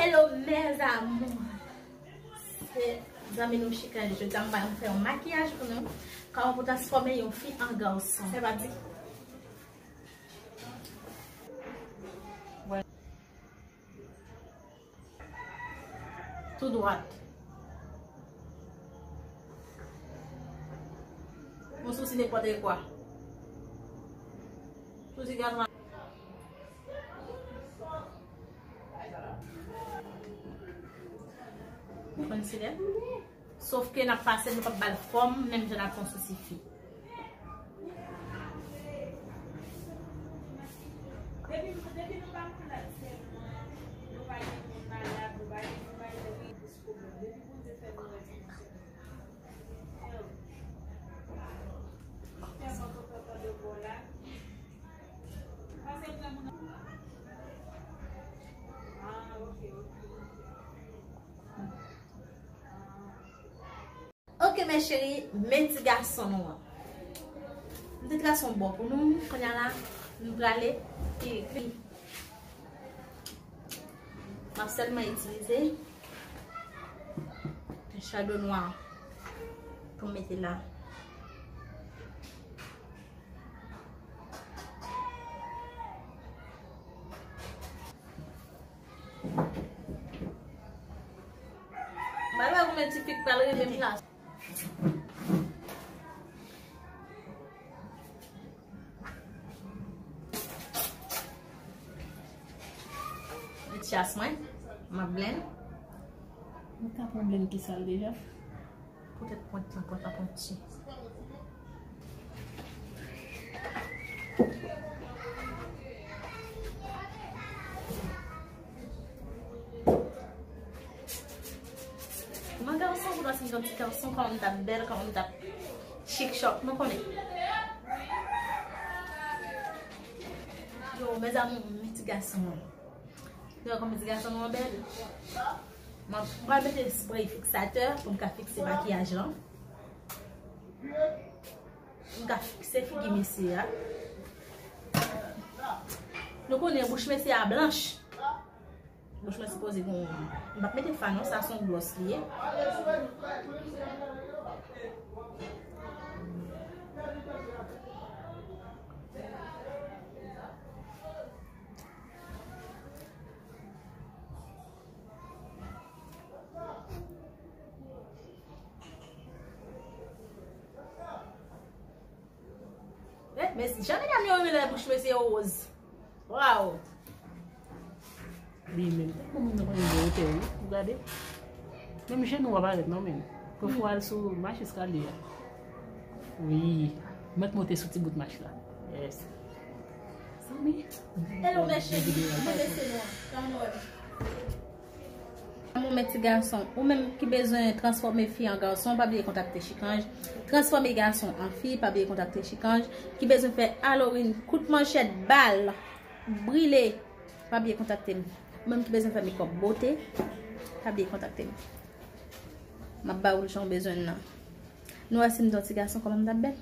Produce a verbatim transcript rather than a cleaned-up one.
Hello mes amours. Se zanmi nou Chikange. Jodi a m pral fè yon makiyaj pou nou. Kòman pou transfòme yon fi an gason. Se pa di. Tou dwat. Yon sousi nenpòt kwa. Sousi gazman. Concealer. Sof ke n ap pase, nou p ap ba l fòm, menm jan n ap fè yon sousi fi. Depi, depi nou pa malad sèlman, nou pa gen moun malad, nou pa gen moun malad, wi, plis pwoblèm. Depi Bondye fè nou rèd, monchè. Tèlman kontan tande vwa w la. Pase m nan moun. Ah, ok, ok. Ok, mes chéries, men ti gason nou an. M te trase yon bò pou nou, kounye a la, nou prale, pi, pi. M ap sèlman itilize shadow nwa pou m mete la. M pa wè konbyen ti fik pral rive m la. Ti chas mwen, m ap blend. Mwen ka pran blend ki sal deja. Poutèt pwent lan, pwent lan pwenti. Mwen gason, pou si m t yon ti gason, kòman m t ap bèl, kòman m t ap chik chòk, nou konnen. Yo, mes amours, men ti gason an. Yo, kòman ti gason nou an bèl. Mwen pral mete spray fiksatè pou m ka fikse makiyaj lan. M ka fikse figi mesye a. Nou konnen bouch mesye a blanch. Bouch mwen sipoze gen yon, m p ap mete fard non, sa se yon glòs li ye. Eh, men jan medam yo renmen lè bouch mesye yo woz. Waw. Li menm. Tankou moun nan pa gen wotè, wi. Ou gade. Menm jenou a parèt non, menm. Pou fò al sou mach eskalye a. Wi. Mèt monte sou ti bout mach la. Yes. Zanmi. Hello, mes chéries. Mwen mesye nou an. Kòman nou wè m? Mwen men ti gason. Ou menm ki bezwen transfòme fi an gason, pa bliye kontakte Chikange. Transfòme gason an fi, pa bliye kontakte Chikange. Ki bezwen fè Halloween, kout manchèt, bal, brile, pa bliye kontakte m. Ou menm ki bezwen fè makeup bote, pa bliye kontakte m. M ap ba ou l jan w bezwen l nan. Nou wè si m t yon ti gason kòman m t ap bèl.